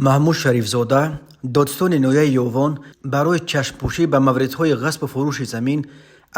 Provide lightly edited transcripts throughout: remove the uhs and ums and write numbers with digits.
Маҳмуд Шарифзода, додситони ноҳияи Ёвон, барои чашмпӯшӣ ба мавридҳои ғасбу фурӯши замин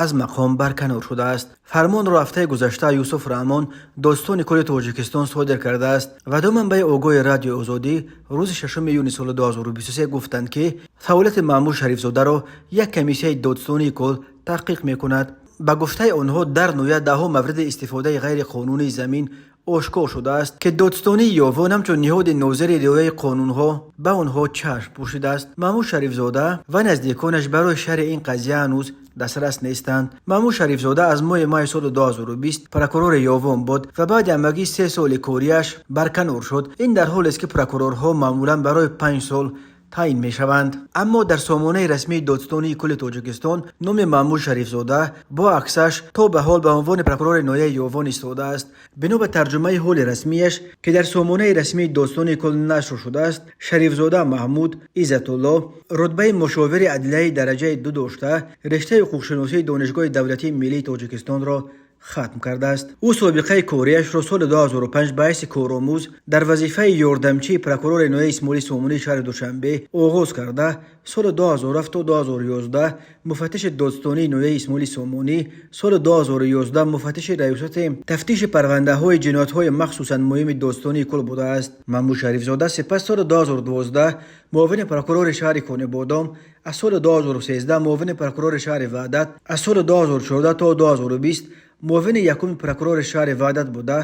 аз мақом барканор шудааст. Фармонро ҳафтаи гузашта Юсуф Раҳмон, додситони кулли Тоҷикистон, содир кардааст ва ду манбаи огоҳи Радиои Озодӣ рӯзи 6 июни соли 2023 гуфтанд, ки фаъолияти Маҳмуд Шарифзодаро як комиссияи додситонии кулл таҳқиқ мекунад. Ба гуфтаи онҳо, дар ноҳия даҳҳо мавриди истифодаи ғайриқонунии замин ошкор шудааст, ки додситонии Ёвон ҳамчун ниҳоди нозири риояи қонунҳо ба онҳо чашм пӯшидааст. Маҳмуд Шарифзода ва наздиконаш барои шарҳи ин қазия ҳанӯз дастрас нестанд. Маҳмуд Шарифзода аз моҳи майи соли 2020 прокурори Ёвон буд ва баъди ҳамагӣ 3 соли кориаш барканор шуд. Ин дар ҳолест, ки прокурорҳо маъмулан барои 5 сол таъин мешаванд. Аммо дар сомонаи расмии додситонии кулли Тоҷикистон номи Маҳмуд Шарифзода бо аксаш то ба ҳол ба унвони прокурори ноҳияи Ёвон истодааст. Бино ба тарҷумаи ҳоли расмияш, ки дар сомонаи расмии додситонии кулл нашр шудааст, Шарифзода Маҳмуд Иззатулло рутбаи мушовири адлияи дараҷаи ду дошта, рештаи ҳуқуқшиносии Донишгоҳи давлатии миллии Тоҷикистонро хатм кардааст. Ӯ собиқаи кориашро соли 2005 ба ҳайси коромӯз дар вазифаи ёрдамчии прокурори ноҳияи Исмоили Сомонии шаҳри Душанбе оғоз карда, соли 2007 то 2011 муфаттиши додситонии ноҳияи Исмоили Сомонӣ, соли 2011 муфаттиши раёсати тафтиши парвандаҳои ҷиноятҳои махсусан муҳими додситонии кулл будааст. Маҳмуд Шарифзода сипас соли 2012 муовини прокурори шаҳри Конибодом, аз соли 2013 муовини прокурори шаҳри Ваҳдат, аз соли 2014 то 2020 муовини якуми прокурори шаҳри Ваҳдат буда,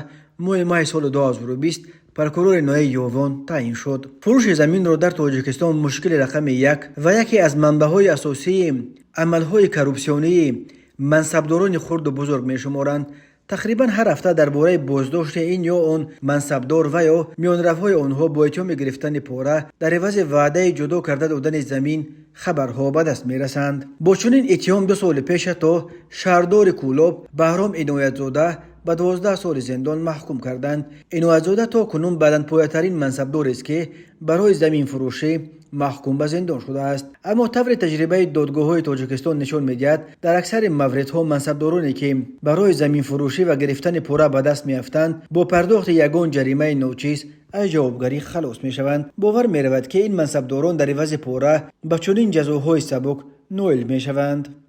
моҳи майи соли 2020 прокурори ноҳияи Ёвон таъин шуд. Фурӯши заминро дар Тоҷикистон мушкили рақами як ва яке аз манбаъҳои асосии амалҳои коррупсионии мансабдорони хурду бузург мешуморанд. Тақрибан ҳар ҳафта дар бораи боздошти ин ё он мансабдор ва ё миёнравҳои онҳо бо иттиҳоми гирифтани пора дар ивази ваъдаи ҷудо карда додани замин хабарҳо ба даст мерасанд. Бо чунин иттиҳом 2 соли пеш ҳатто шаҳрдори Кӯлоб Баҳром Иноятзода ба 12 соли зиндон маҳкум карданд. Иноятзода то кунун баландпоятарин мансабдорест, ки барои заминфурӯшӣ маҳкум ба зиндон шудааст. Аммо тавре таҷрибаи додгоҳҳои Тоҷикистон нишон медиҳад, дар аксари мавридҳо мансабдороне, ки барои заминфурӯшӣ ва гирифтани пора ба даст меафтанд, бо пардохти ягон ҷаримаи ночиз аз ҷавобгарӣ халос мешаванд. Бовар меравад, ки ин мансабдорон дар ивази пора ба чунин ҷазоҳои сабук ноил мешаванд.